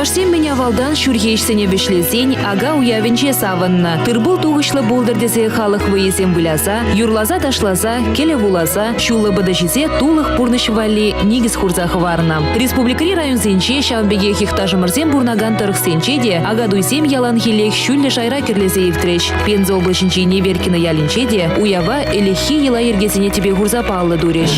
Чӑвашсем мӗн авалтан ҫурхи ӗҫсене вӗҫлесен ака уявӗнче савӑннӑ. Тыр-пул тухӑҫлӑ пултӑр тесе халӑх вӑййисем выляса, юрласа-ташласа, кӗлӗ вуласа, ҫуллӑ пӑтӑ ҫисе тулӑх пурнӑҫ валли никӗс хурса хӑварнӑ. Республикӑри районсенче, ҫавӑн пекех йӑхташӑмӑрсем пурӑнакан тӑрӑхсенче те акатуйсем яланхиллех ҫӳллӗ шайра кӗрлесе иртрӗҫ. Пенза облаҫӗнчи Неверкино ялӗнче те уява ӗлӗкхи йӑла-йӗркесене тӗпе хурса паллӑ турӗҫ.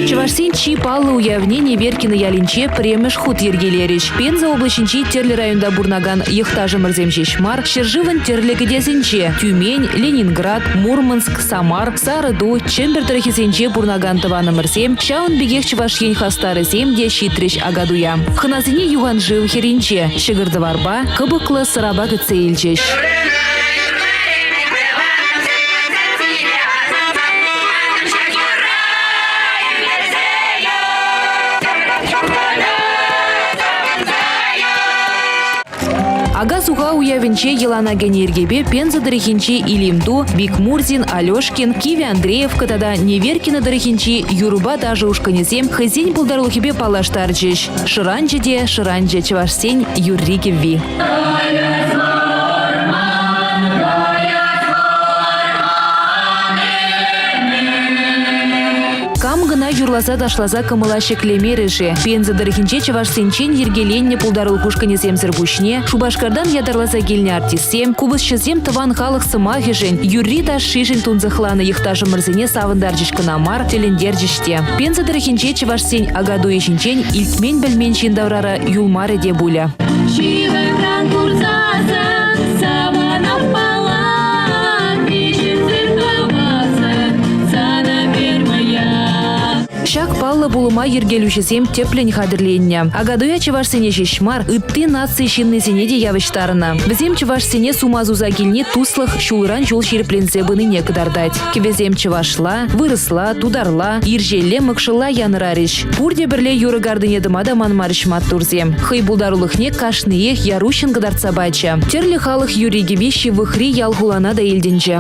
Чӑвашсен чи паллӑ уявне Неверкино ялӗнче пӗрремӗш хут йӗркелерӗҫ. Пенза облаҫӗнчи тӗрлӗ районта пурӑнакан йӑхташӑмӑрсем ҫеҫ мар, ҫӗршывӑн тӗрлӗ кӗтесӗнче Тюмень, Ленинград, Мурманск, Самар, Сарӑту, Чӗмпӗр тӑрӑхӗсенче пурӑнакан тӑванӑмӑрсем, ҫавӑн пекех Чӑваш Ен хастарӗсем те ҫитрӗҫ Акатуя. Хӑнасене юханшыв хӗрринче ҫӑкӑр-тӑварпа, кӑпӑклӑ сӑрапа кӗтсе илчӗҫ. Ака-суха уявӗнче йӑлана кӗнӗ йӗркепе Пенза тӑрӑхӗнчи Илимту, Бикмурзин, Алешкин, Кивӗ Андреевка тата Неверкино тӑрӑхӗнчи юрӑпа ташӑ ушкӑнӗсем хӑйсен пултарулӑхӗпе паллаштарчӗҫ. Шӑранчӗ те шӑранчӗ чӑвашсен юрри-кӗвви. Кам кӑна юрласа-ташласа кӑмӑла ҫӗклемерӗ-ши? Пенза тӑрӑхӗнче чӑвашсенчен йӗркеленнӗ пултарулӑх ушкӑнӗсемсӗр пуҫне Шупашкартан ятарласа килнӗ артистсем, купӑсҫӑсем тӑван халӑх сӑмахӗшӗн, юрри-ташшишӗн тунсӑхланӑ йӑхташӑмӑрсене савӑнтарчӗҫ кӑна мар, тӗлӗнтерчӗҫ те. Пенза тӑрӑхӗнче чӑвашсен Акатуйӗ ҫинчен илтмен-пӗлмен ҫын таврара юлмарӗ те пулӗ. Ҫывӑхран курсассӑн савӑнап паллах, виҫӗмсӗр хавасӑр сана фермӑя. Ҫак паллӑ пулӑма йӗркелӳҫӗсем тӗплӗн хатӗрленнӗ. Акатуя чӑвашсене ҫеҫ мар, ытти наци ҫыннисене те явӑҫтарнӑ. Вӗсем чӑвашсене сума суса килни туслӑх ҫулран ҫул ҫирӗпленсе пынине кӑтартать. Кӗвӗсем чӑвашла, вырӑсла, тутарла, ирҫелле, мӑкшӑлла янӑрарӗҫ. Пурте пӗрле юрӑ картине тӑма та манмарӗҫ маттурсем. Хӑй пултарулӑхне кашниех яр-уҫҫӑн кӑтартса пачӗ. Тӗрлӗ халӑх юрри-кӗвви ҫывӑхри ял-хулана та илтӗнчӗ.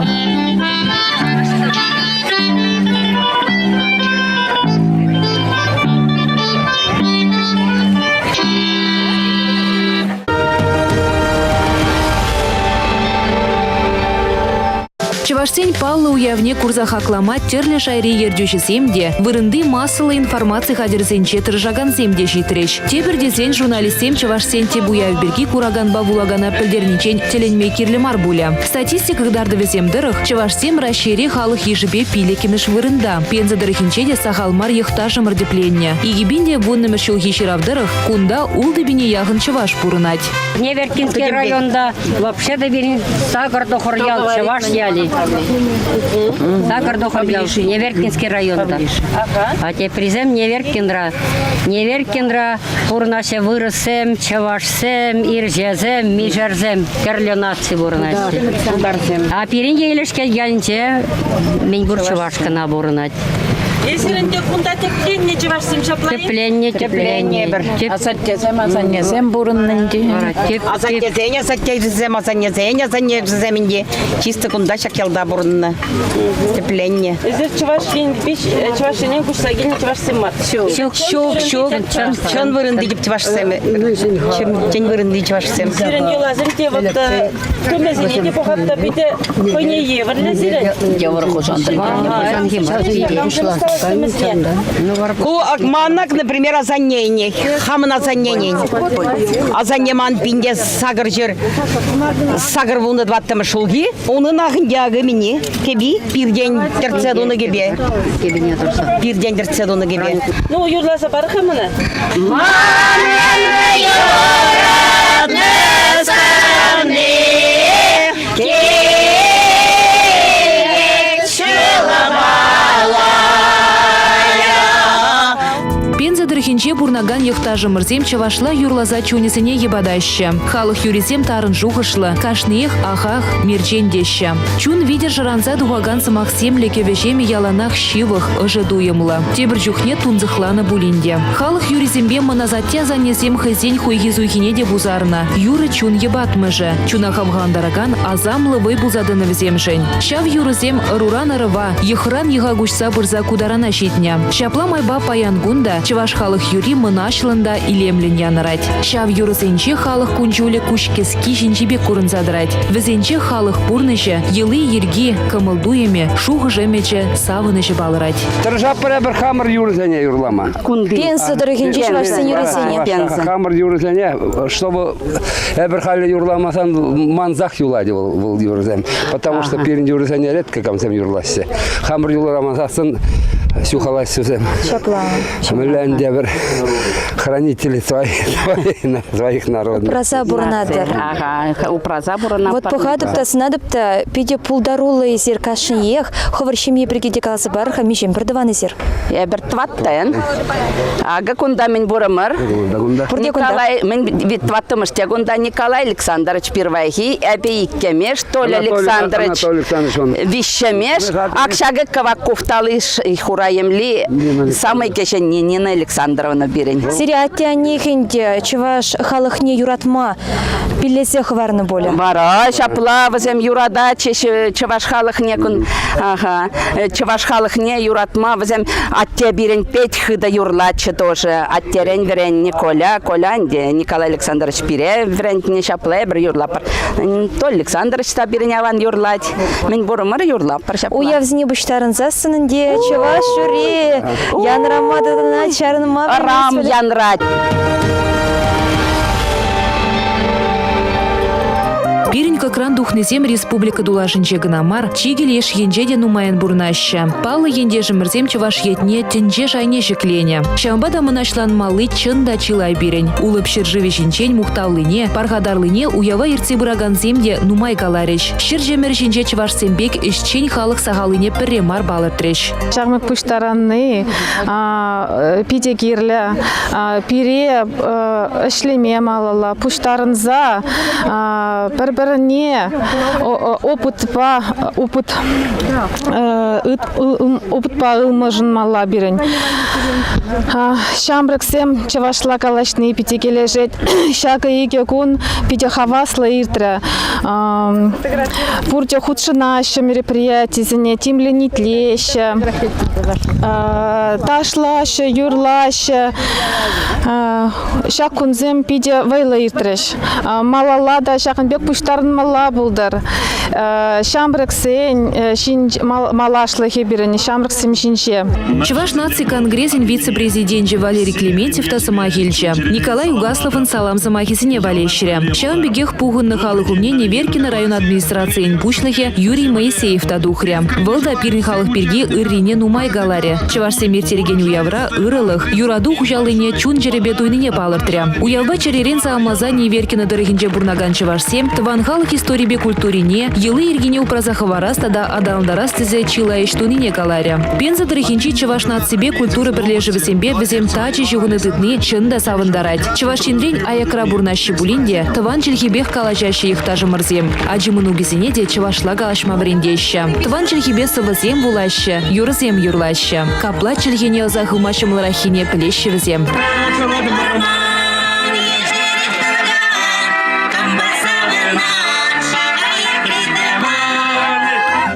Чӑвашсен паллӑ уявне курса хаклама тӗрлӗ шайри ертӳҫӗсем те, вырӑнти массӑллӑ информаци хатӗрӗсенче тӑрӑшакансем те ҫитрӗҫ. Тепӗр тесен журналистсем чӑвашсен тӗп уявӗ пирки кураканпа вулакана пӗлтернинчен тӗлӗнме кирлӗ мар пулӗ. Статистика кӑтартӑвӗсем тӑрӑх, чӑвашсем Раҫҫейре халӑх йышӗпе пиллӗкмӗш вырӑнта. Пенза тӑрӑхӗнче те сахал мар йӑхташӑмӑр тӗпленнӗ. 2010-мӗш ҫулхи ҫырав тӑрӑх, кунта ултӑ пине яхӑн чӑваш пурӑнать. Неверкинский районта вообще та пирӗн сакӑр тӑхӑр ял чӑваш ялӗ. Сакӑр тӑхӑр ял Неверкинский районта. А теприсем Неверкинра. Неверкинра пурӑнаҫҫӗ вырӑссем, чӑвашсем, ирҫесем, мишерсем, тӗрлӗ наци пурӑнаҫҫӗ. А пирӗн Елешкел ялӗнче мӗн пур чӑваш кӑна пурӑнать. Эсир ӗнтӗ кунта тӗпленнӗ чӑвашсем ҫапла-и? Тӗпленнӗ, тӗпленнӗ. Асаттесем, асаннесем пурӑннӑ ӗнтӗ. Асаттесен асаттесем, асаннесен асаннесем ӗнтӗ чисто кунта ҫак ялта пурӑннӑ, тӗпленнӗ. Эсир Чӑваш Енпе Чӑваш Ене куҫса килнӗ чӑвашсем мар. Ҫук, ҫук, ҫук. Чӑн вырӑнти тӗп чӑвашсем. Чӑн вырӑнти чӑвашсем. Сирӗн йӑласем те вот тумӗсене те пӑхап та питӗ хӑйне евӗрлӗ сирӗн. Йывӑр хушантӑр. Ку манак, например, асаннене, хамӑн асанненен. Асанне ман пинте сакӑр ҫӗр сакӑр вуннӑ тӑваттӑмӗш ҫулхи. Унӑн ахӑнте акӑ мини кӗпи пиртен тӗртсе тунӑ кӗпе. Пиртен тӗртсе тунӑ кӗпе. Ну, юрласа пар-ха мана. Манӑн юратнӑ савни Пенза тӑрӑхӗнче пурӑнакан йӑхташӑмӑрсем. Йӑхташӑмӑрсем чӑвашла юрласа чунӗсене йӑпатаҫҫӗ. Халӑх юррисем тарӑн шухӑшлӑ, кашниех ахах, мерчен теҫҫӗ. Чун витӗр шӑранса тухакан сӑмахсемлӗ кӗвӗ-ҫемӗ яланах ҫывӑх, ӑшӑ туйӑмлӑ. Тепӗр чухне тунсӑхланӑ пулин те. Халӑх юррисемпе мӑн асатте-асаннесем хӑйсен хуйхи-суйхине те пусарнӑ. Юрӑ чун йӑпатмӑшӗ, чуна хавхалантаракан асамлӑ вӑй пулса тӑнӑ вӗсемшӗн. Ҫав юрӑсем ӑруран ӑрӑва, йӑхран йӑха куҫса пырса ку тарана ҫитнӗ. Ҫапла майпа паян кун та чӑваш халӑх юрри мӑнаҫлӑн та илемлӗн янӑрать. Ҫав юрӑсенче халӑх кун-ҫулӗ куҫ кӗски ҫинчи пек курӑнса тӑрать. Вӗсенче халӑх пурнӑҫӗ, йӑли-йӗрки, кӑмӑл-туйӑмӗ, шухӑш-ӗмӗчӗ, савӑнӑҫӗ палӑрать. Тӑрӑшатпӑр эпир хамӑр юрӑсене юрлама. Пенса тӑрӑхӗнчи чӑвашсен юррисене. Пенса. Хамӑр юрӑсене, чтобы эпир халӗ юрламасан мансах юлать вӑл, вӑл юрӑсем. Потому что пирӗн юрӑсене редко камсем юрлаҫҫӗ. Хамӑр юрламасассӑн ҫухалаҫҫӗ вӗсем. Ҫапла. Мӗнле ӗнтӗ пӗр хранители своих народов. Упраса пурӑнатӑр. Ага, упраса пурӑнатпӑр. Вот пӑхатӑп та сӑнатӑп та питӗ пултаруллӑ эсир кашниех. Хӑвӑр ҫемье пирки те каласа парӑр-ха, миҫен пӗр тӑван эсир? Эпир тӑваттӑн. Акӑ кунта мӗн пурӑмӑр. Пурте кунта. Николай, мӗн тӑваттӑмӗш те кунта Николай Александрович пирвайхи, эпӗ иккӗмеш, Толя Александрович виҫҫӗмеш, ак ҫакӑ кӑвак куфтали хура емли самый кӗҫӗнни Нина Александровна пирӗн. Сире атте-аннех ӗнтӗ чӑваш халӑхне юратма пиллесе хӑварнӑ пулӗ. Вара ҫапла вӗсем юрататчӗҫ чӑваш халӑхне кун аха чӑваш халӑхне юратма вӗсем атте пирӗн пет хытӑ юрлатчӗ тоже. Аттерен вӗреннӗ Коля, Коля ӗнтӗ Николай Александрович пире вӗрентнӗ ҫапла эпир юрлатпӑр. Толь Александрович та пирӗн аван юрлать. Мӗн пурӑмӑр юрлатпӑр ҫапла. Уявсене пуҫтарӑнсассӑн ӗнтӗ чӑваш юрри янрама тытӑнать, чарӑнма Ырам янрать. Пирӗн кӑкран тухнисем республика тулашӗнче кӑна мар, чикӗ леш енче те нумайӑн пурӑнаҫҫӗ. Паллӑ ентешӗмӗрсем чӑваш ятне тӗнче шайне ҫӗкленӗ. Ҫавӑнпа та мӑнаҫланмалли чӑн та чылай пирӗн. Улӑп ҫӗршывӗ ҫинчен мухтавлине, пархатарлине уява ертсе пыракансем те нумай каларӗҫ. Ҫӗршемӗр ҫинче чӑвашсем пек ӗҫчен халӑх сахаллине пӗрре мар палӑртрӗҫ. Ҫакна пуҫтаранни питӗ кирлӗ. Пире ӗҫлеме малалла пуҫтарӑнса пӗр-пӗрне опытпа опыт опытпа ылмашӑнмалла пирӗн. Ҫамрӑксем чӑвашла калаҫни питӗ килӗшет. Ҫакӑ икӗ кун питӗ хаваслӑ иртрӗ. Пурте хутшӑнаҫҫӗ мероприятисене, тимлӗн итлеҫҫӗ, ташлаҫҫӗ, юрлаҫҫӗ. Ҫак кунсем питӗ вӑйлӑ иртрӗҫ. Малалла та ҫакӑн пек пуҫтарӑнмалла пултӑр. Ҫамрӑксен малашлӑхӗ пирӗн ҫамрӑксем ҫинче. Чӑваш наци конгресӗн вице-президенчӗ Валерий Клементьев та сӑмах илчӗ. Николай Угасловӑн салам сӑмахӗсене валеҫрӗ. Ҫавӑн пекех пухӑннӑ халӑх умне Неверкино район администрацийӗн пуҫлӑхӗ Юрий Моисеев та тухрӗ. Вӑл та пирӗн халӑх пирки ыррине нумай каларӗ. Чӑвашсем ирттерекен уявра ырӑлӑх, юрату хуҫаллине чун-чӗрепе туйнине палӑртрӗ. Уявпа чӗререн саламласа Неверкино тӑрӑхӗнче пурӑнакан чӑвашсем тӑван халӑх историпе культурине, йӑли-йӗркине упраса хӑварас тата аталантарас тесе чылай ӗҫ тунине каларӗ. Пенза тӑрӑхӗнчи чӑваш наципе культура пӗрлешӗвӗсемпе вӗсем тачӑ ҫыхӑну тытни чӑн та савӑнтарать. Чӑваш Енрен аякра пурӑнаҫҫӗ пулин те тӑван чӗлхепех калаҫаҫҫӗ йӑхташӑмӑрсем. Ачи-мӑнукӗсене те чӑвашла калаҫма вӗрентеҫҫӗ. Тӑван чӗлхепе сӑвӑсем вулаҫҫӗ, юрӑсем юрлаҫҫӗ. Капла чӗлхене ӑса хывма ҫӑмӑлраххине пӗлеҫҫӗ вӗсем.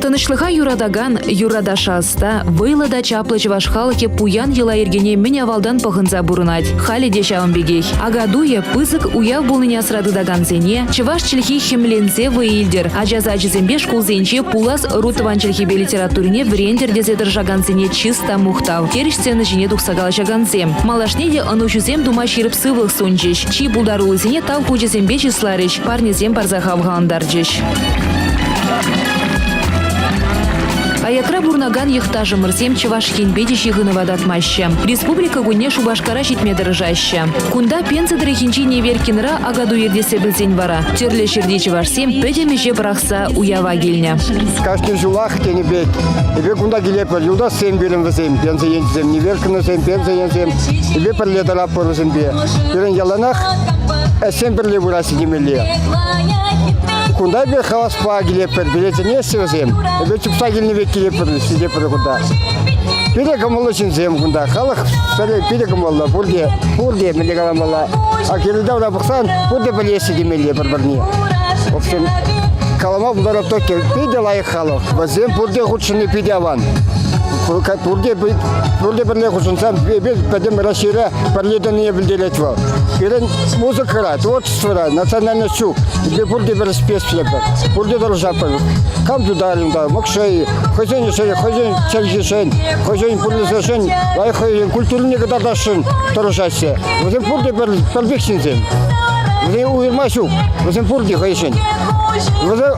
Тӑнӑҫлӑха юратакан, юрра-ташша ӑста, вӑйлӑ та чаплӑ чӑваш халӑхӗ пуян йӑла-йӗркене мӗн авалтан пӑхӑнса пурӑнать. Халӗ те ҫавӑн пекех. Акатуйӗ пысӑк уяв пулнине асра тытакансене чӑваш чӗлхи хӗмленсе вӑй илтӗр, ача сачӗсемпе шкулсенче пулас ӑру тӑван чӗлхепе литературине вӗрентӗр тесе тӑрӑшакансене чыс та мухтав, терӗҫ сцена ҫине тухса калаҫакансем. Малашне те ӑнӑҫусем тума ҫирӗп сывлӑх сунчӗҫ. Чи пултаруллисене тав хучӗсемпе чысларӗҫ, парнесем парса хавхалантарчӗҫ. Аякра пурӑнакан йӑхташӑмӑрсем Чӑваш Енпе те ҫыхӑнӑва татмаҫҫӗ. Республика кунне Шупашкара ҫитме тӑрӑшаҫҫӗ. Кунта Пенза тӑрӑхӗнчи Неверкинра Акатуй иртессе пӗлсен вара тӗрлӗ ҫӗрти чӑвашсем пӗтӗм ӗҫе пӑрахса уява килнӗ. Кашни ҫулах тенӗ пек эпир кунта килетпӗр. Юлташсем пирӗн вӗсем, Пенза енчисем, Неверкинӑсем, Пенза енсем. Эпир пӗрле тӑратпӑр вӗсемпе. Пирӗн яланах ӗҫсем пӗрле пыраҫҫӗ темелле. Кунта эпир хаваспа килетпӗр, билетсене вӗсем. Эпир чупса килнӗ пек килетпӗр, сидетпӗр кунта. Питӗ кӑмӑллӑ ҫынсем кунта. Халӑх питӗ кӑмӑллӑ. Пурте, пурте, мӗнле каламалла. А кирилл пӑхсан, пурте пӗлеҫҫӗ темелле пӗр-пӗрне. В общем, калама пултарап только питӗ лайӑх халӑх. Вӗсем пурте хутшӑнни питӗ аван. Пурте, пурте пӗрле хутшӑнсан эпир пӗтӗм Раҫҫейре пӗрле тӑнине пӗлтерет вӑл. Пирӗн музыкӑра, творчествӑра национальность ҫук. Эпир пурте пӗр ӗҫпе Пурте тӑрӑшатпӑр. Кам тутар унта, мӑкшӑй, хӑйсен ӗҫӗ, хӑйсен чӗлхишӗн, хӑйсен пурнӑҫӗшӗн, лайӑх хӑйсен культурине кӑтартасшӑн тӑрӑшаҫҫӗ. Вӗсем пурте пӗр, пӗр пек ҫынсем. Вӗсене уйӑрма ҫук. Вӗсем пурте хӑйшӗн. Вӗсем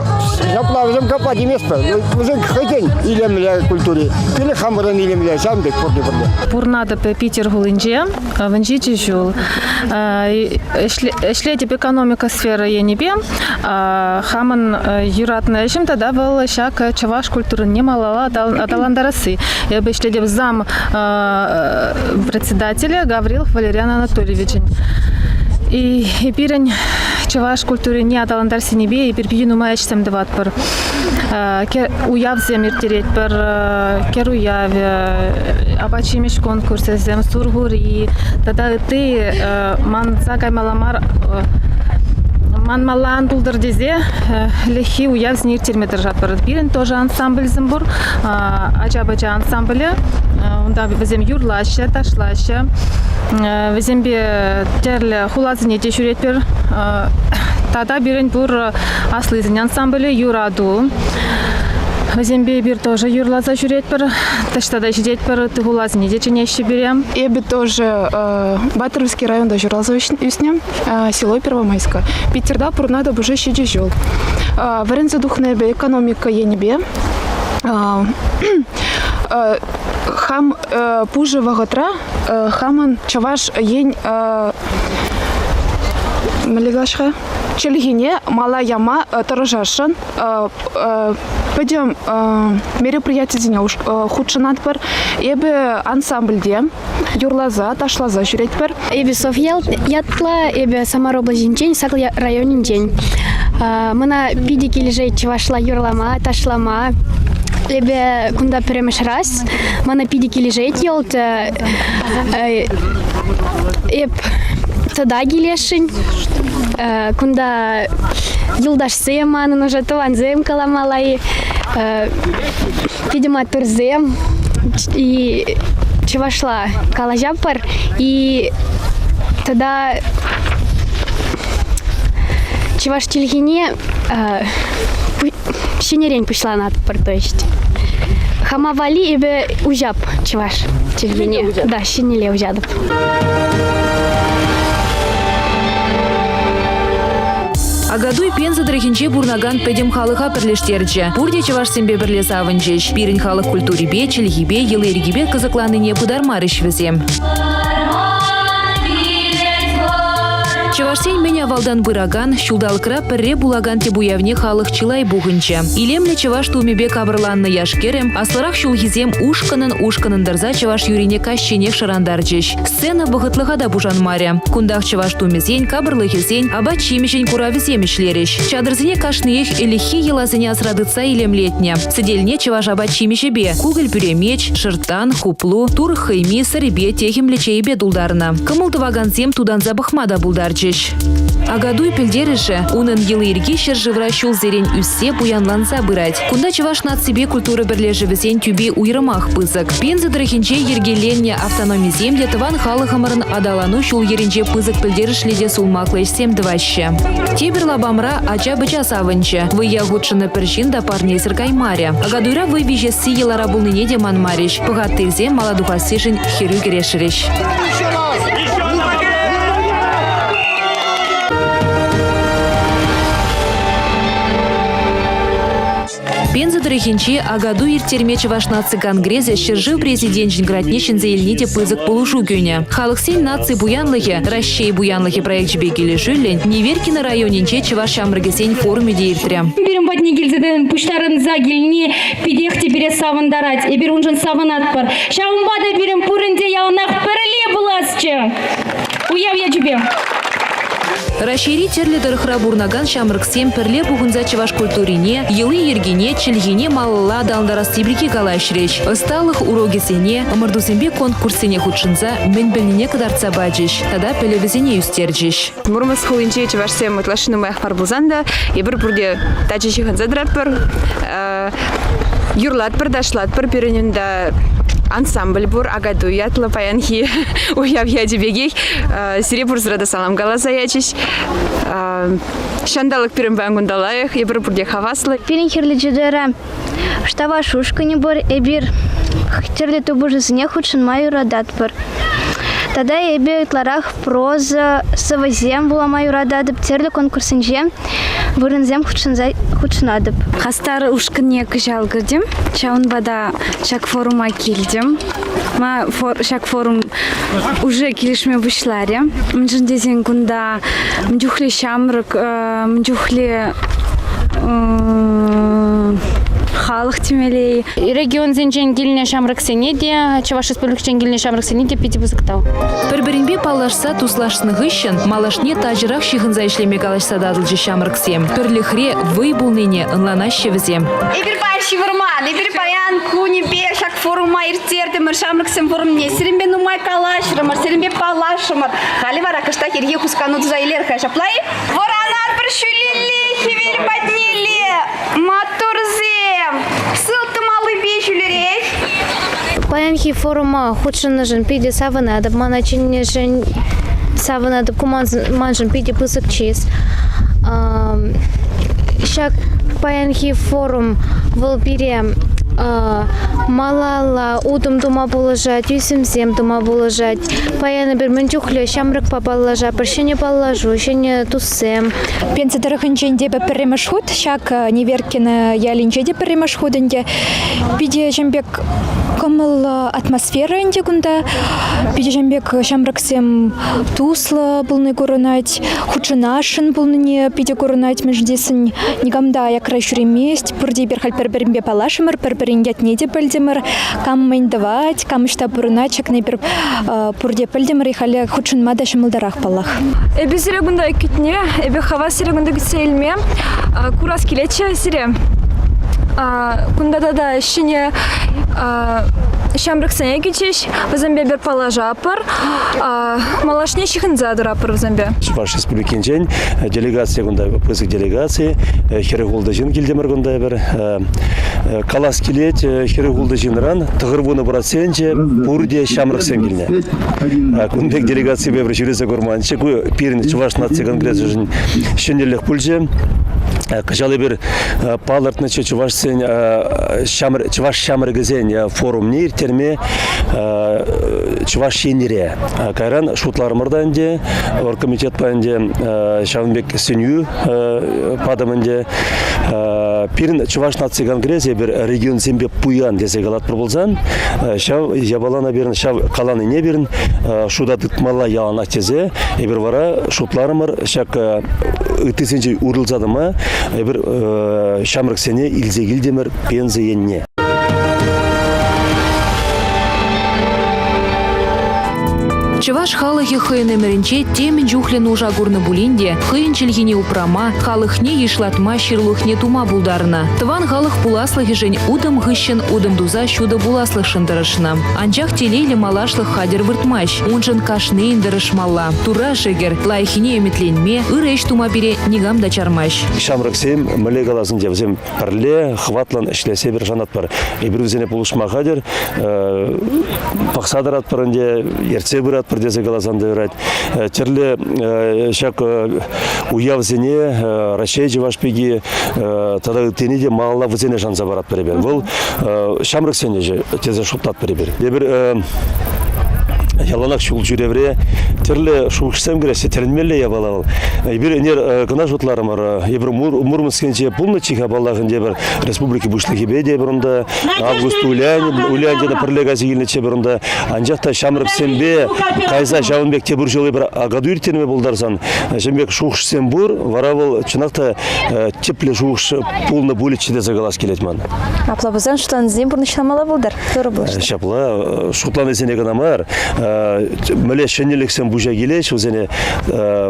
ҫапла вӗсем капла теместпӗр. Вӗсем хӑйсен илемлӗ культури. Пирӗн хамӑрӑн илемлӗ, ҫавӑн пек пурте пӗрле. Пурӑнатӑп Питер хулинче. 17 ҫул. Ӗҫлетӗп экономика сфера енӗпе. Хамӑн юратнӑ ӗҫӗм тата вӑл ҫак чӑваш культурине малалла аталантарасси. Эпӗ ӗҫлетӗп зам председателӗ Гаврилов Валериан Анатольевичӗн. И пирӗн чӑваш культурине аталантарассинепе эпир питӗ нумай ӗҫсем тӑватпӑр. Уявсем ирттеретпӗр, кӗр уявӗ, апат-ҫимӗҫ конкурсӗсем, сурхури тата ытти манса каймалла мар манмалла ан пултӑр тесе ӗлӗкхи уявсене ирттерме тӑрӑшатпӑр. Пирӗн тоже ансамбльсем пур, ача-пӑча ансамблӗ. Унта вӗсем юрлаҫҫӗ, ташлаҫҫӗ. Вӗсемпе тӗрлӗ хуласене те ҫӳретпӗр. Тата пирӗн пур Аслисен ансамблӗ «Юрату». Вӗсемпе эпир тоже юрласа ҫӳретпӗр, таҫта та ҫитетпӗр, ытти хуласене те чӗнеҫҫӗ пире. Эпӗ тоже Батыровский районта ҫуралса ӳснӗ, село Первомайское. Питерта пурӑнатӑп уже ҫичӗ ҫул. Вӗренсе тухнӑ эпӗ экономика енӗпе. Хам пушӑ вӑхӑтра хамӑн Чӑваш Ен мӗнле калаҫ-ха? чӗлхене мала яма тӑрӑшасшӑн. Пӗтӗм мероприятисене хутшӑнатпӑр. Эпӗ ансамбльте юрласа, ташласа ҫӳретпӗр. Эпӗ Софья ятлӑ, эпӗ Самар облаҫӗнчен, Сакӑл районӗнчен. Мана питӗ килӗшет чӑвашла юрлама, ташлама. Эпӗ кунта пӗрремӗш раз. Мана питӗ килӗшет йӑлт. Эп тата килесшӗн. Кунта юлташсем манӑн уже тӑвансем каламалла-и, питӗ маттурсем и чӑвашла калаҫатпӑр и тата чӑваш чӗлхине ҫӗнӗрен пуҫланатпӑр, то есть. Хама валли эпӗ уҫап чӑваш чӗлхине. Да, ҫӗнӗлле уҫатӑп. Акатуй Пенза тӑрӑхӗнче пурӑнакан пӗтӗм халӑха пӗрлештерчӗ. Пурте чӑвашсемпе пӗрле савӑнчӗҫ. Пирӗн халӑх культурипе, чӗлхипе, йӑли-йӗркипе кӑсӑкланнине пытармарӗҫ вӗсем. Чӑвашсен мӗн авалтан пыракан, ҫулталӑкра пӗрре пулакан тӗп уявне халӑх чылай пухӑнчӗ. Илемлӗ чӑваш тумӗпе капӑрланнӑ яш-кӗрӗм, аслӑрах ҫулхисем ушкӑнӑн-ушкӑнӑн тӑрса чӑваш юррине каҫченех шӑрантарчӗҫ. Сцена вӑхӑтлӑха та пушанмарӗ. Кунтах чӑваш тумӗсен, капӑрлӑхӗсен, апат-ҫимӗҫӗн куравӗсем ӗҫлерӗҫ. Чатӑрсене кашниех ӗлӗкхи йӑласене асра тытса илемлетнӗ. Сӗтелне чӑваш апат-ҫимӗҫӗпе, кукӑль-пӳремеч, шӑрттан, хуплу, турӑх хӑйми, сӑрипе, техӗмлӗ чейпе тултарнӑ. Кӑмӑл тӑвакансем тутанса пӑхма та пултарчӗҫ. Акатуй пӗлтерӗшӗ унӑн йӑли-йӗрки ҫӗршывра ҫулсерен ӳссе пуянланса пырать. Кунта чӑваш наципе культура пӗрлешӗвӗсен тӳпи уйрӑмах пысӑк. Пенза тӑрӑхӗнче йӗркеленнӗ автономисем те тӑван халӑхӑмӑрӑн аталану ҫул-йӗрӗнче пысӑк пӗлтерӗшлӗ те сулмаклӑ ӗҫсем тӑваҫҫӗ. Тепӗр лапамра ача-пӑча савӑнчӗ. Вӑййа хутшӑннӑ пӗр ҫын та парнесӗр каймарӗ. Акатуйра вӑй виҫесси йӑлара пулнине те манмарӗҫ. Пӑхаттирсем мала тухассишӗн хӗрӳ кӗрешрӗҫ. Пенза тӑрӑхӗнче Акатуй ирттерме Чӑваш наци конгресӗ ҫӗршыв президенчӗн грантне ҫӗнсе илни те пысӑк пулӑшу кӳнӗ. Халӑхсен наци пуянлӑхӗ Раҫҫей пуянлӑхӗ проекчӗпе килӗшӳллӗн Неверкино районӗнче чӑваш ҫамрӑкӗсен форумӗ те иртрӗ. Пирӗн патне килсе пуҫтарӑнса килни питех те пире савӑнтарать. Эпир уншӑн савӑнатпӑр. Ҫавӑнпа та пирӗн пурин те яланах пӗрле пуласчӗ. Уяв ячӗпе! Раҫҫейри тӗрлӗ тӑрӑхра пурӑнакан ҫамрӑксем пӗрле пухӑнса чӑваш культурине, йӑли-йӗркине, чӗлхине малалла аталантарасси пирки калаҫрӗҫ. Ӑсталӑх урокӗсене, ӑмӑртусемпе конкурссене хутшӑнса мӗн пӗлнине кӑтартса пачӗҫ тата пӗлӗвӗсене ӳстерчӗҫ. Мурманск хулинчи чӑвашсем ытлашши нумаях мар пулсан та эпир пурте тачӑ ҫыхӑнса тӑратпӑр. Юрлатпӑр, ташлатпӑр. Пирӗн унта ансамбль пур, Акатуй ятлӑ паянхи уяв ячӗ пекех. Сире пурсӑра та салам каласа ячӗҫ. Ҫанталӑк пирӗн паян кунта лайӑх, эпир пурте хаваслӑ. Пирӗн Хӗрлӗ Чутайра Штаваш ушкӑнӗ пур. Эпир тӗрлӗ тупӑшусене хутшӑнма юрататпӑр. Тата эпӗ ытларах проза, сӑвӑсем вулама юрататӑп, тӗрлӗ конкурссенче вырӑнсем хутшӑнса хутшӑнатӑп. Хастар ушкӑнне кӑҫал кӗтӗм. Ҫавӑнпа та ҫак форума килтӗм. Ма ҫак форум уже килӗшме пуҫларӗ. Мӗншӗн тесен кунта мӗн чухлӗ ҫамрӑк, мӗн чухлӗ халӑх темелле. Регионсенчен килнӗ ҫамрӑксене те, Чӑваш Республикинчен килнӗ ҫамрӑксене те питӗ пысӑк тав. Пӗр-пӗринпе паллашса туслашнӑ хыҫҫӑн малашне тачӑрах ҫыхӑнса ӗҫлеме калаҫса татӑлчӗҫ ҫамрӑксем. Пӗрлӗхре вӑй пулнине ӑнланаҫҫӗ вӗсем. Эпир паян ҫывӑрман, эпир паян кунӗпе ҫак форума ирттертӗмӗр, ҫамрӑксен форумне. Сирӗнпе нумай калаҫрӑмӑр, сирӗнпе паллашрӑмӑр. Халӗ вара кӑштах ирхи хускану туса илер-ха, ҫапла-и? Вӑранатпӑр ҫӳлелле, хӗвел патнелле. Маттурсем! Сылтӑм аллипе ҫӳлерех. Паянхи форума хутшӑннӑшӑн питӗ савӑнатӑп. Мана чӗннӗшӗн савӑнатӑп. Ку маншӑн питӗ пысӑк чыс. Ҫак паянхи форум вӑл пире малалла утӑм тума пулӑшать, ӳсӗмсем тума пулӑшать. Паян эпир мӗн чухлӗ ҫамрӑкпа паллашатпӑр, ҫӗнӗ паллашу, ҫӗнӗ туссем. Пенси тӑрӑхӗнчен те пӗрремӗш хут ҫак Неверкино ялӗнче те пӗрремӗш хут ӗнтӗ. Питӗ ҫын пек кӑмӑллӑ атмосфера ӗнтӗ кунта. Питӗ ҫын пек ҫамрӑксем туслӑ пулни курӑнать, хутшӑнасшӑн пулнине питӗ курӑнать, мӗншӗн тесен никам та аякра ҫӳремест. Пурте эпир халь пӗр-пӗринпе паллашрӑмӑр, пӗр-пӗрин ятне те пӗлтӗмӗр. Кам мӗн тӑвать, кам ӑҫта пурӑнать, ҫакна эпир пурте пӗлтӗмӗр и халӗ хутшӑнма та ҫӑмӑлтарах паллах. Эпӗ сире кунта кӗтнӗ, эпӗ хавас сире кунта кӗтсе илме. Курас килетчӗ сире. Кунта тата ҫӗнӗ ҫамрӑксене кӗчӗҫ, вӗсемпе эпир паллашатпӑр, малашне ҫыхӑнса тӑратпӑр вӗсемпе. Чӑваш Республикинчен делегаци кунта, пысӑк делегаци, 46 ҫын килтӗмӗр кунта эпир. Калас килет, 46 ҫынран 90 проценчӗ пурте ҫамрӑксем килнӗ. Кун пек делегаципе пӗр ҫӳресе курманччӗ. Ку пирӗн Чӑваш наци конгресӗшӗн ҫӗнӗлӗх пулчӗ. Кӑҫал эпир палӑртнӑччӗ чӑвашсен чӑваш ҫамрӑкӗсен форумне ирттерме Чӑваш Енре. Кайран шутларӑмӑр та ӗнтӗ, оргкомитетпа ӗнтӗ ҫавӑн пек сӗнӳ патӑм ӗнтӗ. Пирӗн Чӑваш наци конгресӗ эпир регионсемпе пуян тесе калатпӑр пулсан, ҫав япалана пирӗн, ҫав каланине пирӗн шута тытмалла яланах тесе эпир вара шутларӑмӑр ҫак ыттисенчен уйрӑлса тӑма эпир ҫамрӑксене илсе килтӗмӗр Пенза енне. Чӑваш халӑхӗ хӑйӗн ӗмӗрӗнче темӗн чухлӗ нуша курнӑ пулин те хӑйӗн чӗлхине упрама, халӑхне йышлатма, ҫырлӑхне тума пултарнӑ. Тӑван халӑх пуласлӑхӗшӗн утӑм хыҫҫӑн утӑм туса ҫутӑ пуласлӑхшӑн тӑрӑшнӑ. Анчах телейлӗ малашлӑх хатӗр выртмасть. Уншӑн кашнийӗн тӑрӑшмалла. Турра шӗкӗр, лайӑххине ӗмӗтленме, ырӑ ӗҫ тума пире никам та чармасть. Ҫамрӑксем мӗнле калас ӗнтӗ, вӗсем пӗрле хӑватлӑн ӗҫлесе эпир шанатпӑр. Эпир вӗсене пулӑшма хатӗр, пӑхса тӑратпӑр ӗнтӗ, ертсе пыратпӑр тесе каласан та юрать. Тӗрлӗ ҫак уявсене Раҫҫей чӑваш пики тата ыттине те малалла вӗсене шанса паратпӑр эпир. Вӑл ҫамрӑксен ӗҫӗ тесе шутлатпӑр эпир. Эпир. Яланах ҫул ҫӳревре тӗрлӗ шухӑшсем кӗреҫҫӗ, тӗлӗнмелле япала вӑл. Эпир ӗнер кӑна шутларӑмӑр, эпир Мурманскинче пулнӑччӗ-ха, паллах, ӗнтӗ эпир республика пуҫлӑхӗпе те эпир унта, Август Улянин пӗрле кайса килнӗччӗ эпир унта. Анчах та ҫамрӑксемпе кайса ҫавӑн пек тепӗр ҫул эпир акатуй ирттерме пултарсан, ҫавӑн пек шухӑшсем пур, вара вӑл чӑнах та тӗплӗ шухӑш пулнӑ пулӗччӗ тесе калас килет ман. Апла пулсан шутланисене пурнӑҫламалла пултӑр. Турӑ пулӑштӑр. Ҫапла, шутланисене кӑна мар, мӗнле ҫӗнӗлӗхсем пуҫа килеҫ, вӗсене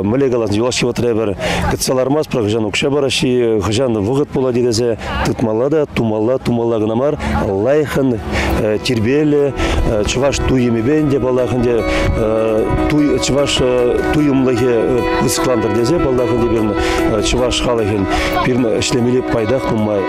мӗнле калас, юлашки вӑхӑтра эпир кӗтсе лармастпӑр, хӑҫан укҫа параҫҫӗ, хӑҫан вӑхӑт пулать тесе тытмалла та, тумалла, тумалла кӑна мар, лайӑххӑн, тирпейлӗ, чӑваш туйӑмӗпе ӗнтӗ, паллах ӗнтӗ, туй, чӑваш туйӑмлӑхӗ пысӑклантӑр тесе, паллах ӗнтӗ, пирӗн чӑваш халӑхӗн пирӗн ӗҫлемелли пайтах нумай.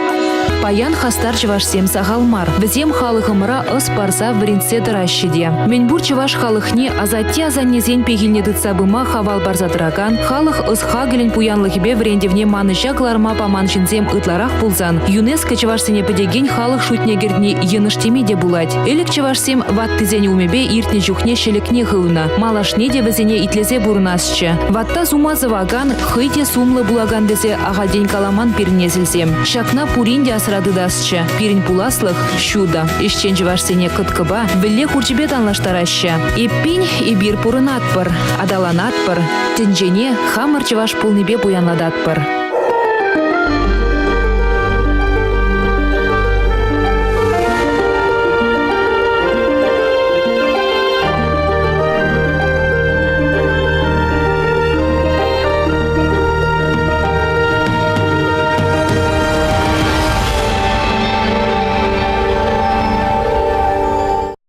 Паян хастар чӑвашсем сахал мар. Вӗсем халӑхӑмӑра ӑс парса вӗрентсе тӑраҫҫӗ те. Мӗнпур чӑваш халӑхне асатте-асаннесен пехилне тытса пыма хавал парса тӑракан, халӑх ӑс-хакӑлӗн пуянлӑхӗпе вӗрентӗвне манӑҫа кӑларма паман ҫынсем ытларах пулсан ЮНЕСКО чӑвашсене пӗтекен халӑх шутне кӗртни йӑнӑш теме те пулать. Ӗлӗк чӑвашсем ваттисен умӗпе иртнӗ чухне ҫӗлӗкне хывнӑ. Малашне те вӗсене итлесе пурӑнасчӗ. Ватта сума сӑвакан хӑй те сумлӑ пулакан тесе ахальтен каламан пирӗн несӗлсем. Ҫакна пурин те асра тытасчӗ. Пирӗн пуласлӑх ҫутӑ. Ӗҫчен чӑвашсене кӑткӑпа, вӗлле хурчӗпе танлаштараҫҫӗ. Эппин, эпир пурӑнатпӑр, аталанатпӑр, тӗнчене хамӑр чӑваш пулнипе пуянлататпӑр.